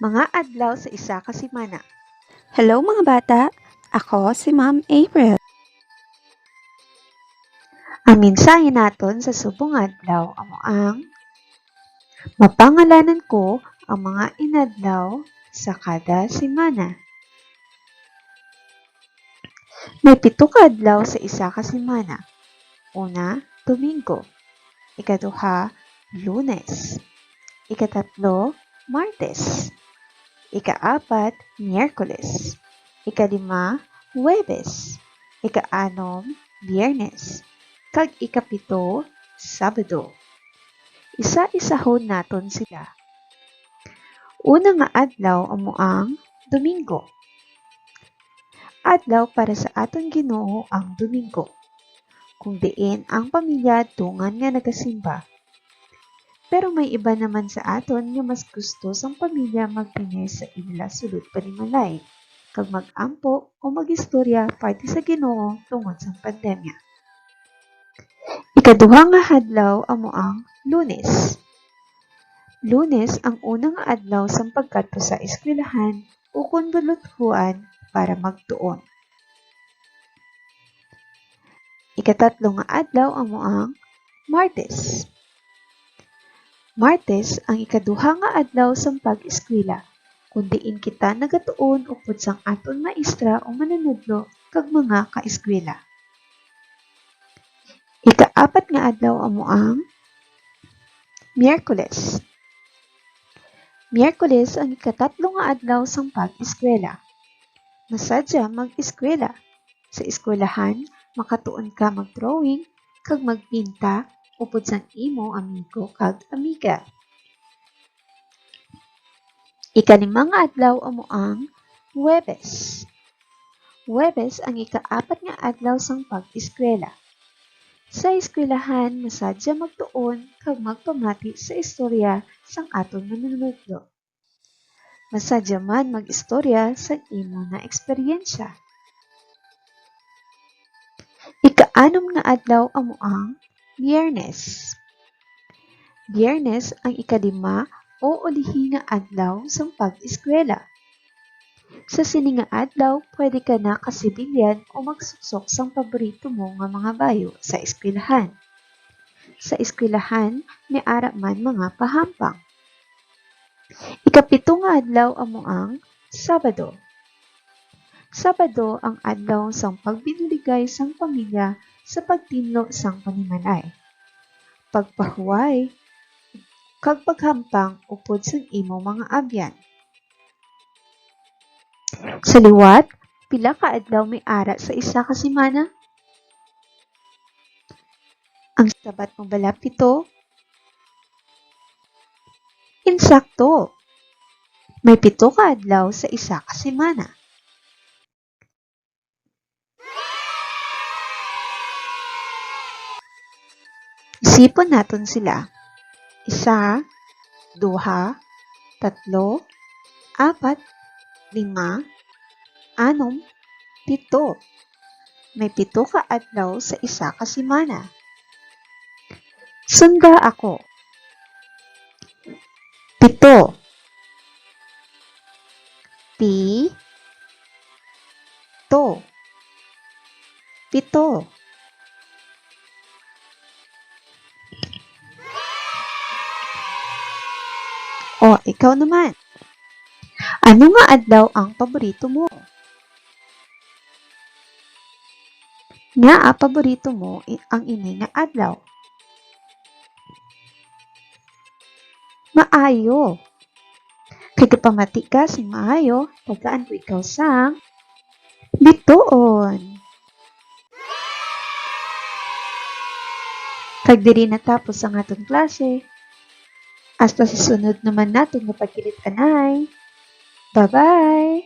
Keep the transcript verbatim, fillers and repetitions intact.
Mga adlaw sa isa ka semana. Hello, mga bata! Ako si Ma'am April. Ang mensahe naton sa subong nga adlaw amo ang mapangalanan ko ang mga inadlaw sa kada semana. May pito ka adlaw sa isa ka semana. Una, Domingo. Ikaduha, Lunes. Ikatatlo, Martes. Ikaapat, Miyerkules. Ikalima, Huwebes. Ikaanom, Biyernes. Kag ikapito, Sabado. Isa-isahon naton sila. Una nga adlaw amo ang Domingo. Adlaw para sa aton Ginoo ang Domingo, kung diin ang pamilya dungan nga nagasimba. Pero may iba naman sa aton nga mas gusto sang pamilya magdine sa ila sulod panimalay, kag mag-ampo o mag-istorya parte sa Ginoo tungod sang pandemya. Ikaduha nga adlaw amo ang Lunes. Lunes ang una nga adlaw sang pagkadto sa eskwelahan ukon baluthoan para magtuon. Ikatatlo nga adlaw amo ang Martes. Martes ang ikaduha nga adlaw sang pag-eskwela, kung diin kita nagatuon upod sang aton maestra o manunodlo kag mga kaeskwela. Ikaapat nga adlaw amo ang Miyerkules. Miyerkules ang ikatatlo nga adlaw sang pag-eskwela. Masadya mag-eskwela. Sa eskwelahan, makatuon ka mag-drawing kag magpinta upod sang imo amigo kag amiga. Ikalima nga adlaw amo ang Huwebes. Huwebes ang ikaapat nga adlaw sang pag-eskwela. Sa eskwelahan, masadya magtuon kag magpamati sa istorya sang aton manunodlo. Masadya man mag-istorya sang imo nga eksperyensya. Ikaanom nga adlaw amo ang Biyernes. Biyernes ang ikalima o ulihi nga adlaw sang pag-eskwela. Sa sini nga adlaw, pwede ka na kasibilyan o magsuksok sang paborito mo nga mga bayo sa eskwelahan. Sa eskwelahan, may ara man mga pahampang. Ikapito nga adlaw amo ang Sabado. Sabado ang adlaw sang pagbinuligay sang pamilya sa pagtinlo sang panimalay, pagpahuway, kag paghampang upod sang imo mga abyan. Sa liwat, pila ka adlaw may ara sa isa ka semana? Ang sabat mo bala pito? Insakto. May pito ka adlaw sa isa ka semana. Isipon naton sila. Isa, duha, tatlo, apat, lima, anom, pito. May pito ka adlaw sa isa ka semana. Sunda ako. Pito. Pi-to. Pito. O, ikaw naman. Ano nga adlaw ang paborito mo? Ngaa paborito mo i-, ang ini nga adlaw? Maayo. Kay gapamati ka sing maayo, tagaan ko ikaw sang bituon. Kag diri natapos ang aton klase. Hasta sa sunod naman naton nga pagkilit-anay. Bye-bye!